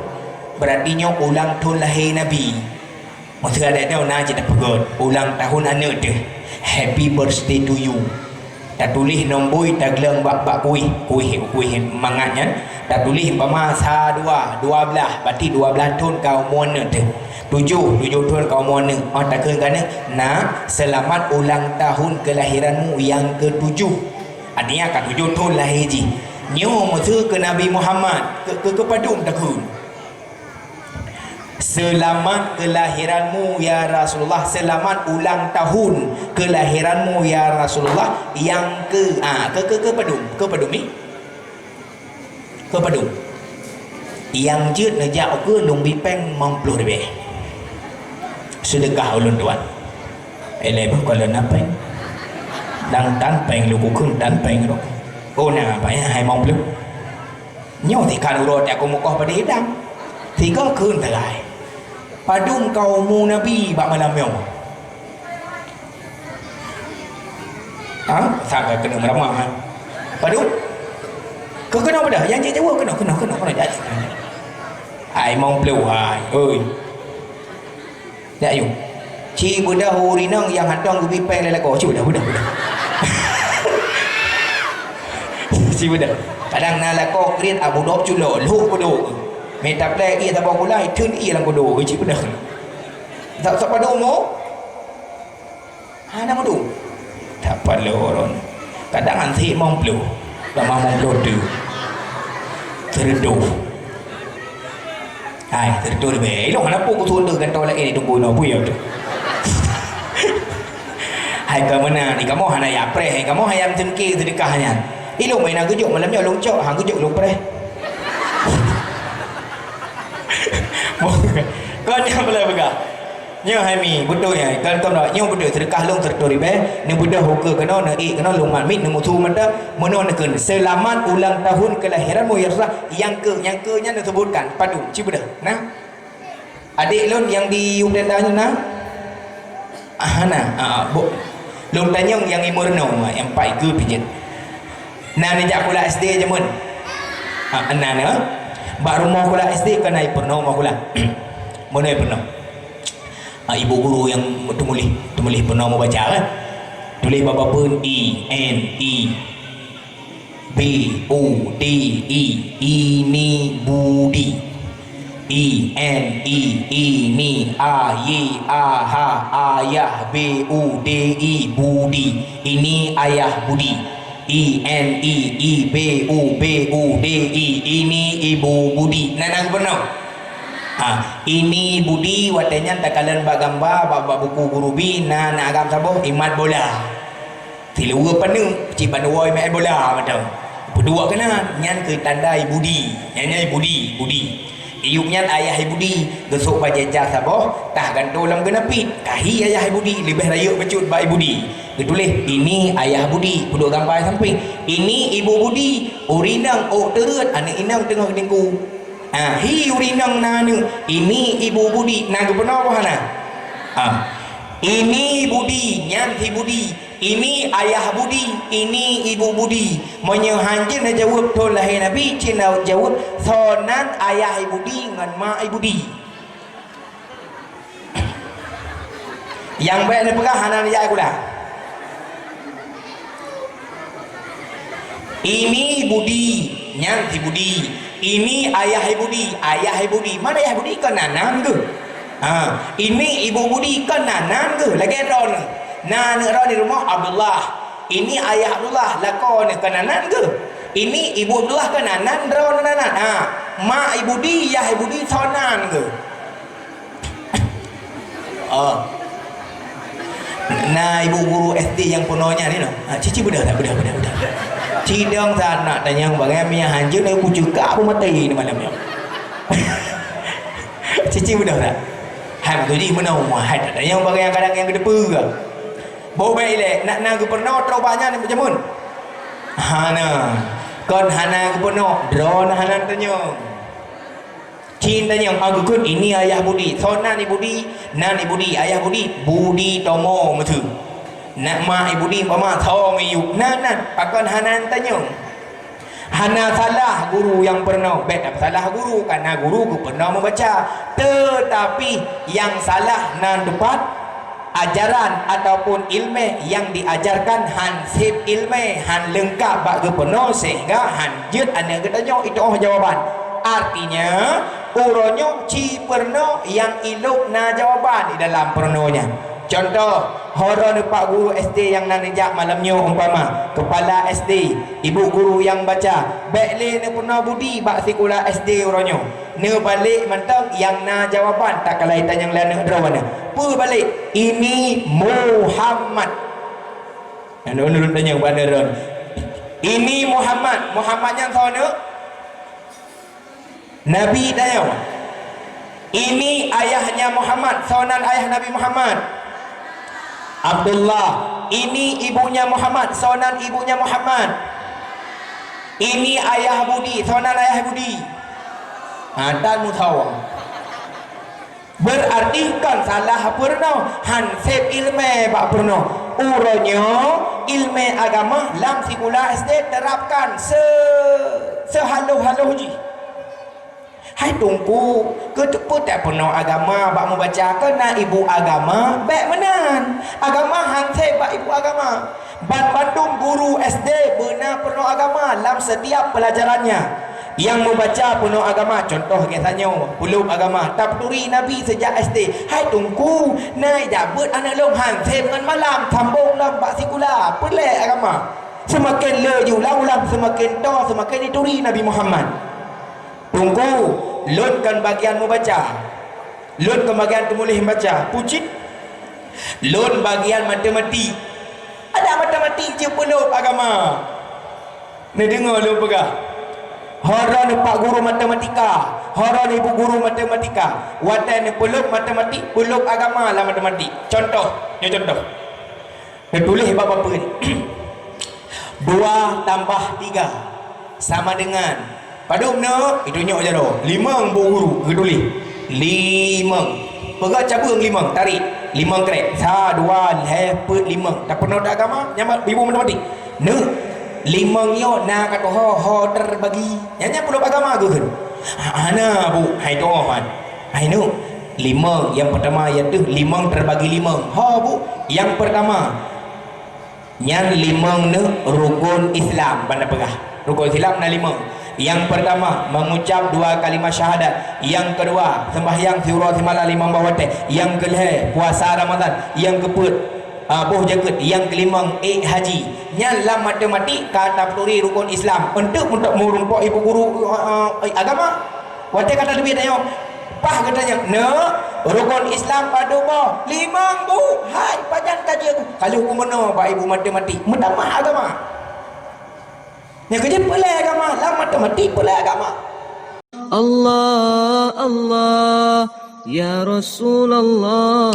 berarti nyoe ulang thon lahé Nabi. Meuseu adak nyoe na cit tapeugöt ulang tahun aneuk teuh, "Happy birthday to you." Tatuléh nomboi tagleueng bak, bak kuéh, kuéh, kuéh mangat nyan. Tatuléh umpama sa dua, dua blaih, berarti dua blaih thon ka umu aneuk teuh. Tujoh, tujoh thon ka umu aneuk. Oh, takheun keu aneuk, "Nak, selamat ulang tahun kelahiranmu yang ketujuh." Artinya ka tujoh thon lahé jih. Nyoe meuseu keu Nabi Muhammad, keu, keu, keu padum takheun. "Selamat kelahiranmu ya Rasulullah, selamat ulang tahun kelahiranmu ya Rasulullah yang ke," ah, ke, ke, ke padum, ke padum ni? Ke padum? Nyang jeuet neujak ukeue lôn bi péng limong ploh ribèe. Seudeukah ulôn tuan. Eh, lé beuh, kon lôn na péng. Dang tan péng lôn kukheun tan péng lôn. Oh, na, payah hai limong ploh. Nyoe sikhan uroe teuh aku mukoh padé idang. Sigoe kheun sagai. Padum ka umu Nabi bak malam nyoe? Ha? Sangka keuneuk meuramah, ha? Padum? Keu keunoe peue dah? Nyang jijaweueb keunoe, keunoe, keunoe, keunoe. Hai, limong ploh, hai. Oi. Jak yue. Ci beudôh ureueng inong nyang hantom geubi péng lé lakoe. Ci beudôh, beudôh, beudôh. Ci beudôh. Kadang na lakoe kriet, a, budok culok, lhok budok. Mita plek ié saboh gulai, theun ié lam kudok. Ci beudôh. Tak, tak pada umur. Hana meudu. Tak paloe ron. Kadang ansik limong ploh. Dah limong ploh tu. Seureutôh. Hai, seureutôh leubeh. Ilong hana peue kusuruh tu gantoe laén ditunggu inoe peue ya tu. Hai, ka meunan, di kamoe hana ya preh, kamoe hayam teungke seudeukah nyan. Ilong meunan geujok malam nyoe lôn cok, ha geujok lôn preh. Kon nyang boleh peugah. Nyoe hai mi, beutôi hai, kon, kon, nyoe beutôi, seudeukah lôn seureutôh ribèe, neubeudôh ukeue keunoe, neuék keunoe, lôn mat miet, neumusu mata, meunoe neukheun, "Selamat ulang tahun kelahiranmu ya Rasulullah, yang ke, yang ke nyan neuseubutkan, padum, ci beudôh, nah." Adék lôn nyang di Uganda nyoe na? Ah, na, ah, bu-, lôn tanyong nyang i Meurunoe, nyang pat i keue pih jeuet. Na neujak sikula S D jameun? Ah, na, na. Bak rumoh sikula S D kon na i Peurunoe rumoh sikula. Meunoe i Peurunoe. Ah, ibu guru nyang teumuléh, teumuléh peunoh meubaca kan. Tuléh bak papeuen I N I B U D I, ini budi. I N I, ini, A Y A H, ayah, B U D I, budi. Ini ayah budi. I N I, I B U, B U D I, ini ibu budi. Na, na peunoh. Ha, ini budi watèe nyan takalon bak gamba, bak, bak buku guru bi, na, na agam saboh, imat bola. Siluweue paneuk, cit ban woe imat bola mantong. Peuduek keunan, nyan keuh tanda i budi. Nyan, nyan i budi, budi. Iyup nyan ayah i budi, geusok bajèe cat saboh, tah gantoe lam geunapit. Kahi ayah i budi, leubeh rayeuk bacut bak i budi. Geutuléh, ini ayah budi, peuduek gamba i sampéng. Ini ibu budi, ureueng inong ôk teureuet, aneuk inong teungoh geutinggu. Ah, hi ureueng inong na aneuk, ini ibu budi, na geupeunoh boh hana? Ah. Ini budi, nyan hi budi. Ini ayah budi, ini ibu budi. Meunyoe hanjeuet neujaweueb thon lahé Nabi, cit neujaweueb, soe nan ayah i budi ngon mak i budi. Nyang bèk neupeugah hana neujak sikula. Ini budi, nyan si budi. Ini ayah i budi, ayah i budi. Man ayah i budi? Kon nan geuh. Ha, ini ibu budi, kon nan geuh. Lagèe droeneuh. Na aneuk droeneuh di rumoh Abdullah. Ini ayah Abdullah, lakoe nyoe kon nan geuh. Ini ibu Abdullah, kon nan droeneuh nan. Ha, mak i budi, yah i budi, soe nan geuh. Oh. Na ibu guru S D nyang peunoh nyan, you know. Ha, cici beudôh tak? Beudôh, beudôh, beudôh. Cidong that nak tanyong bagai miah hanjeuet, na kucukak aku maté ni malam nyoe. Cici beudôh tak? Hai, maksud jih meunoe, hai, tak tanyong bagai nyang kadang nyang keudeupeue. Bôh bèk ilèe, nak na geupeurunoe trok bak nyan jameun? Hana. Kon hana geupeurunoe, droeneuh hana tanyong. Cit tanyong, ah, geukheun, ini ayah budi. Soe nan i budi? Nan i budi, ayah budi, budi tomo meuteue. Nak mak i budi, umpama, soe miyueb. Nan, nan, pakon hana tanyong. Hana salah guru nyang peurunoe, bék tapeusalah guru, kareuna guru geupeurunoe meubaca. Teutapi nyang salah nan teumpat ajaran ataupun ileumèe nyang diajarkan han sép ileumèe, han leungkap bak geupeurunoe, sehingga han jeuet aneuk geutanyoe jitu'oh jawaban. Artinya, uroe nyoe ci peurunoe nyang ilôp na jawaban di dalam peurunoe nyan. Cuntoh, uroe nyoe Pak Guru S D nyang na neujak malam nyoe, umpama, kepala S D, ibu guru nyang baca, bék lé neupeurunoe budi bak sikula S D uroe nyoe. Neubalék mantong nyang na jawaban, takalai tanyong lé aneuk droeneuh. Peue balék? "Ini Muhammad." Aneuk droeneuh tanyong bak aneuk droeneuh, "Ini Muhammad." Muhammad nyan soe, aneuk? Nabi tanyong. "Ini ayahnya Muhammad." Soe nan ayah Nabi Muhammad? Abdullah. "Ini ibunya Muhammad." Soe nan ibunya Muhammad? "Ini ayah Budi." Soe nan ayah Budi? Ha, tan meusawa. Berarti kon salah peurunoe, han sép ileumèe bak peurunoe. Uroe nyoe ileumèe agama lam sikula S D terapkan se-, seuhaloh-haloh jih. "Hai Teungku, keu peue tapeurunoe agama bak meubaca, keu na ibu agama?" Bék meunan. Agama han sép bak ibu agama. Banmandum guru S D beuna peurunoe agama lam setiap pelajarannya. Nyang meubaca peurunoe agama, cuntoh geutanyoe, peulôp agama, tapeuturi Nabi seujak S D. "Hai Teungku, na jak beuet aneuk lôn han sép ngon malam, sambong lom bak sikula, peulèe agama." Seumaken le jiulang-ulang, seumaken toe, seumaken jituri Nabi Muhammad. Teungku, lôn kon bagian meubaca. Lôn kon bagian teumuléh baca. Pucit. Lôn bagian matematik. Adak matematik jeuet peulôp agama. Neudeungoe lôn peugah. Uroe nyoe Pak Guru matematika, uroe nyoe Ibu Guru matematika. Watèe neupeulôp matematik, peulôp agama lam matematik. Cuntoh, nyoe cuntoh. Neutuléh bak papeuen. Dua tambah tiga sama dengan, padub neuk? Itunyok jaroe. Limong, Bu Guru, geutuléh. Limong. Peugah cabeueng limong, tarék. Limong krek. Sa, dua, lhèe, peuet, limong. Tapeurunoe agama, nyan ibu matematik. Neuk, limong nyoe na ka tuho, ho terbagi. Nyan, nyan peulôp agama geukheun. Hana, Bu. Hai tuho, han. Hai neuk, limong. Nyang peurtama, iaitu limong terbagi limong. Ho, Bu. Nyang peurtama, nyan limong neuk rukon Islam, ban na peugah. Rukon Islam na limong. Nyang peurtama, mengucap dua kalimah syahadat. Nyang keudua, sembahyang siuroe simalam limong boh watèe. Nyang keulhèe, puasa Ramadan. Nyang keupeuet, ah, boh jakeuet. Nyang keulimong, ék haji. Nyan lam matematik ka tapeuturi rukon Islam. Eunteuk, eunteuk meurumpok ibu guru, ah, ah, agama. Watèe ka tateubiet tanyoe, paih geutanyong, "Neuk, rukon Islam padub boh?" "Limong, Bu." "Hai, pajan ka jeuet?" "Ka lheueh kumeurunoe bak ibu matematik." Meutamah agama. Nyan keuh jeuet peulèe agama, lam matematik peulèe agama. Allah, Allah, ya Rasulullah.